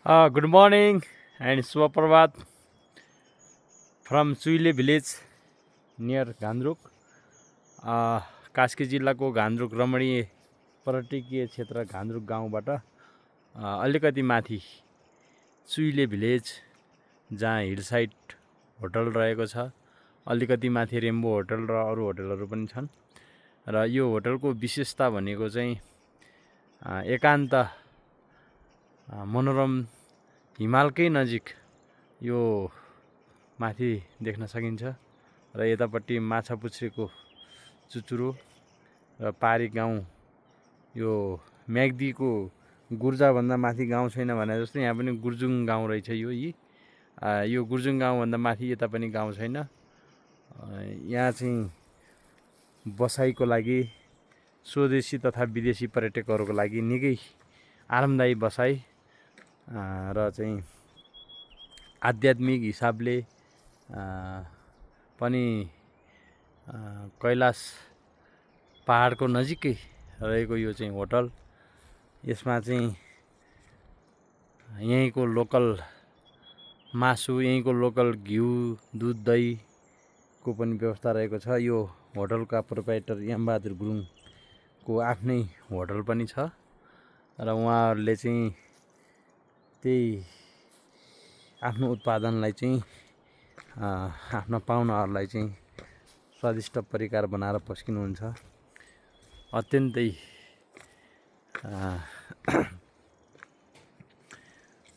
Good morning and Supravat from Suile village near Gandruk. Kaski जिल्लाको घान्द्रुक रमणीय पर्यटकीय क्षेत्र घान्द्रुक गाउँबाट अलिकति माथि सुइले भिलेज जहाँ हिल साइड होटल रहेको छ, अलिकति माथि रेम्बो होटल र अरू होटलहरू पनि छन्। र यो होटलको विशेषता भनेको चाहिँ एकान्त मनोरम हिमालकै नजिक यो माथि देख्न सकिन्छ। र यतापट्टि माछापुच्छ्रेको चुचुरो र पारी गाउँ, यो म्याग्दीको गुर्जाभन्दा माथि गाउँ छैन भने जस्तो यहाँ पनि गुर्जुङ गाउँ रहेछ। यो गुर्जुङ गाउँभन्दा माथि यता पनि गाउँ छैन। यहाँ चाहिँ बसाइको लागि स्वदेशी तथा विदेशी पर्यटकहरूको लागि निकै आरामदायी बसाइ र चाहिँ आध्यात्मिक हिसाबले पनि कैलाश पहाडको नजिकै रहेको यो चाहिँ होटल। यसमा चाहिँ यहीँको लोकल मासु, यहीँको लोकल घिउ, दुध, दहीको पनि व्यवस्था रहेको छ। यो होटलका प्रोप्राइटर यामबहादुर गुरुङको आफ्नै होटल पनि छ र उहाँहरूले चाहिँ त्यही आफ्नो उत्पादनलाई चाहिँ आफ्ना पाहुनाहरूलाई चाहिँ स्वादिष्ट परिकार बनाएर पस्किनुहुन्छ। अत्यन्तै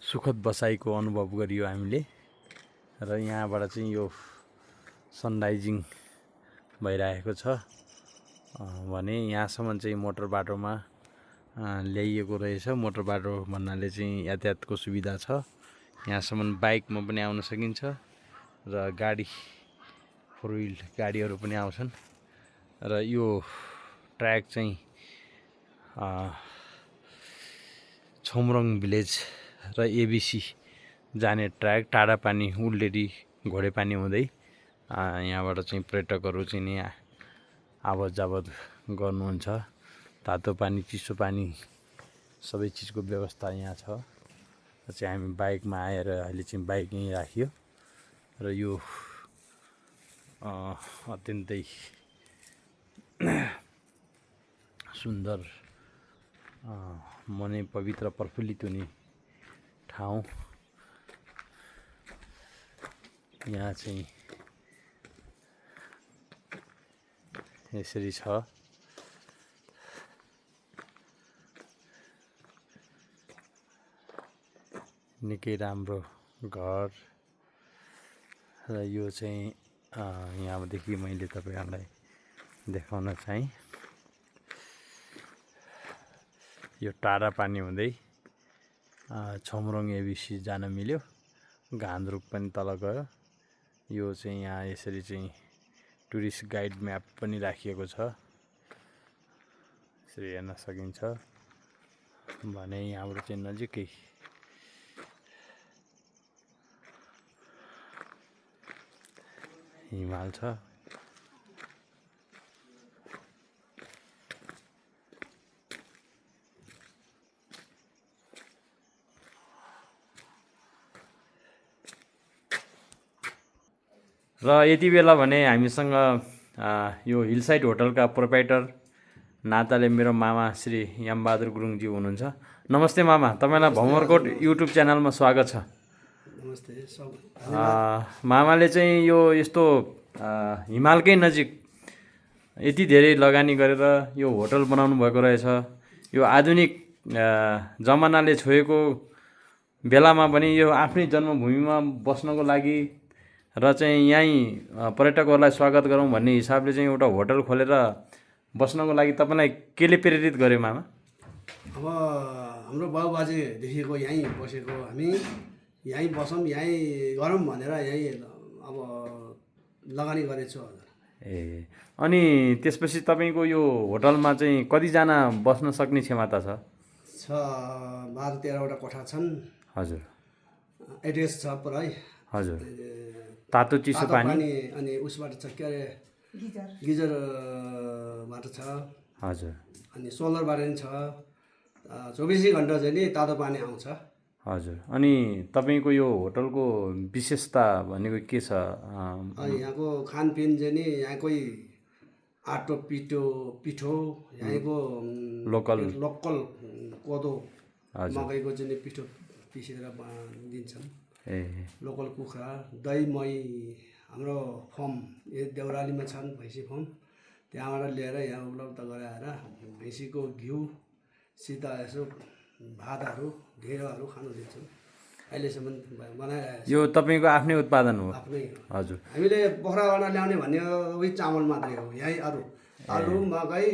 सुखद बसाइको अनुभव गरियो हामीले। र यहाँबाट चाहिँ यो सनराइजिङ भइरहेको छ भने यहाँसम्म चाहिँ मोटर बाटोमा ल्याइएको रहेछ। मोटर बाटो भन्नाले चाहिँ यातायातको सुविधा छ। यहाँसम्म बाइकमा पनि आउन सकिन्छ र गाडी, फोर व्हिल गाडीहरू पनि आउँछन्। र यो ट्र्याक चाहिँ छोमरङ भिलेज र एबिसी जाने ट्र्याक, टाढापानी, उल्लेरी, घोडेपानी हुँदै यहाँबाट चाहिँ पर्यटकहरू चाहिँ नि आवत जावत गर्नुहुन्छ। तातो पानी, चिसो पानी सबै चिजको व्यवस्था यहाँ छ। र चाहिँ हामी बाइकमा आएर अहिले चाहिँ बाइक यहीँ राखियो र यो अत्यन्तै सुन्दर, मनै पवित्र प्रफुल्लित हुने ठाउँ। यहाँ चाहिँ यसरी छ। निकै राम्रो घर र यो चाहिँ यहाँदेखि मैले तपाईहरुलाई देखाउन चाहे यो टाढा पानी हुँदै छोमरङ एबिसी जान मिल्यो। घान्द्रुक पनि तल गयो। यो चाहिँ यहाँ यसरी चाहिँ टुरिस्ट गाइड म्याप पनि राखिएको छ, यसरी हेर्न सकिन्छ। भने यहाँबाट चाहिँ नजिकै हिमाल छ। र यति बेला भने हामीसँग यो हिलसाइड होटलका प्रोप्राइटर नाताले मेरो मामा श्री यामबहादुर गुरुङजी हुनुहुन्छ। नमस्ते मामा, तपाईलाई भमरकोट युट्युब च्यानलमा स्वागत छ। नमस्ते। मामाले चाहिँ यो यस्तो हिमालकै नजिक यति धेरै लगानी गरेर यो होटल बनाउनु भएको रहेछ। यो आधुनिक जमानाले छोएको बेलामा पनि यो आफ्नै जन्मभूमिमा बस्नको लागि र चाहिँ यहीँ पर्यटकहरूलाई स्वागत गरौँ भन्ने हिसाबले चाहिँ एउटा होटल खोलेर बस्नको लागि तपाईँलाई केले प्रेरित गर्यो मामा? अब हाम्रो बाबुबाजेदेखिको यहीँ बसेको, हामी यहीँ बसौँ, यहीँ गरौँ भनेर यहीँ अब लगानी गरेछु हजुर। ए, अनि त्यसपछि तपाईँको यो होटलमा चाहिँ कतिजना बस्न सक्ने क्षमता छ? 12-13वटा कोठा छन्। हजुर। एड्रेस छ पुरै। हजुर। तातो चिसो पानी अनि उसबाट छ, के अरे गिजरबाट छ। हजुर। अनि सोलरबाट पनि छ। 24 घण्टा चाहिँ नि तातो पानी आउँछ। हजुर। अनि तपाईँको यो होटलको विशेषता भनेको के छ? यहाँको खानपिन चाहिँ नि यहाँकै आटो पिठो यहाँको लोकल लोकल कोदो हजुर। मकैको चाहिँ नि पिठो पिसेर दिन्छन्। ए लोकल कुखुरा दही मही हाम्रो फर्म यो देउरालीमा छन् भैँसी फर्म, त्यहाँबाट लिएर यहाँ उपलब्ध गराएर भैँसीको घिउसित यसो भातहरू ढेँडोहरू खानु दिन्छौँ। अहिलेसम्म बनाइरहेको यो तपाईँको आफ्नै उत्पादन हो? आफ्नै हो। हजुर। हामीले पोखराबाट ल्याउने भनेको उही चामल मात्रै हो। यहीँ आलु मकै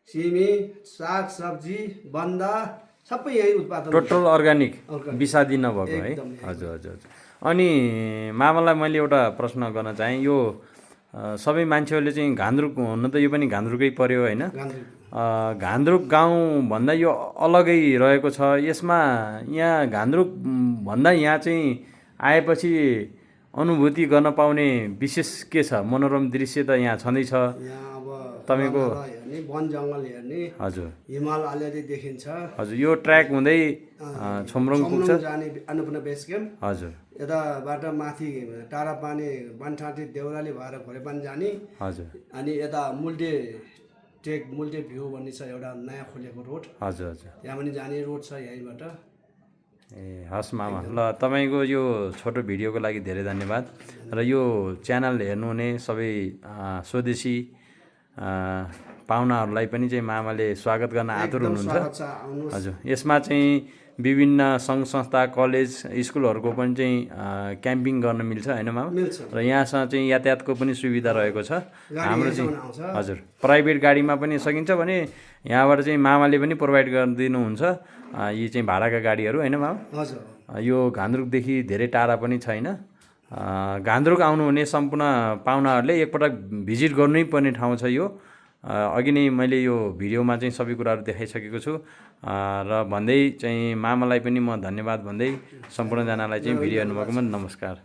सिमी साग सब्जी बन्दा सबै यहीँ उत्पादन टोटल अर्ग्यानिक, विषादी नभएको है? एकदम। हजुर हजुर हजुर। अनि मामालाई मैले एउटा प्रश्न गर्न चाहेँ, यो सबै मान्छेहरूले चाहिँ घान्द्रुक, हुन त यो पनि घान्द्रुकै पर्यो होइन? घान्द्रुक गाउँ भन्दा यो अलगै रहेको छ। यसमा यहाँ घान्द्रुक भन्दा यहाँ चाहिँ आएपछि अनुभूति गर्न पाउने विशेष के छ? मनोरम दृश्य त यहाँ छँदैछ। यहाँ अब तपाईँको हेर्ने वन जङ्गल हेर्ने, हजुर हिमाल अलिअलि देखिन्छ। हजुर। यो ट्र्याक हुँदै छोमरोङ पुग्छ? जाने अन्नपूर्ण बेस क्याम्प, हजुर यताबाट माथि टाढा पानी बनठाँटी देउराली भएर घोरेपानी जाने, हजुर। अनि यता मुल्टे भ्यू भन्ने छ एउटा नयाँ खोलेको रोड, हजुर हजुर। त्यहाँ पनि जाने रोड छ यहीँबाट। ए हस् मामा, ल तपाईँको यो छोटो भिडियोको लागि धेरै धन्यवाद। र यो च्यानल हेर्नुहुने सबै स्वदेशी पाहुनाहरूलाई पनि चाहिँ मामाले स्वागत गर्न आतुर हुनुहुन्छ। हजुर। यसमा चाहिँ विभिन्न सङ्घ संस्था, कलेज, स्कुलहरूको पनि चाहिँ क्याम्पिङ गर्न मिल्छ होइन मामा? र यहाँसँग चाहिँ यातायातको पनि सुविधा रहेको छ। हाम्रो चाहिँ हजुर प्राइभेट गाडीमा पनि सकिन्छ भने यहाँबाट चाहिँ मामाले पनि प्रोभाइड गरिदिनुहुन्छ यी चाहिँ भाडाका गाडीहरू होइन मामा? हजुर। यो घान्द्रुकदेखि धेरै टाढा पनि छैन। घान्द्रुक आउनुहुने सम्पूर्ण पाहुनाहरूले एकपटक भिजिट गर्नै पर्ने ठाउँ छ यो। अघि नै मैले यो भिडियोमा चाहिँ सबै कुराहरू देखाइसकेको छु। र भन्दै चाहिँ मामालाई पनि म धन्यवाद भन्दै सम्पूर्णजनालाई चाहिँ भिडियो हेर्नुभएकोमा नमस्कार।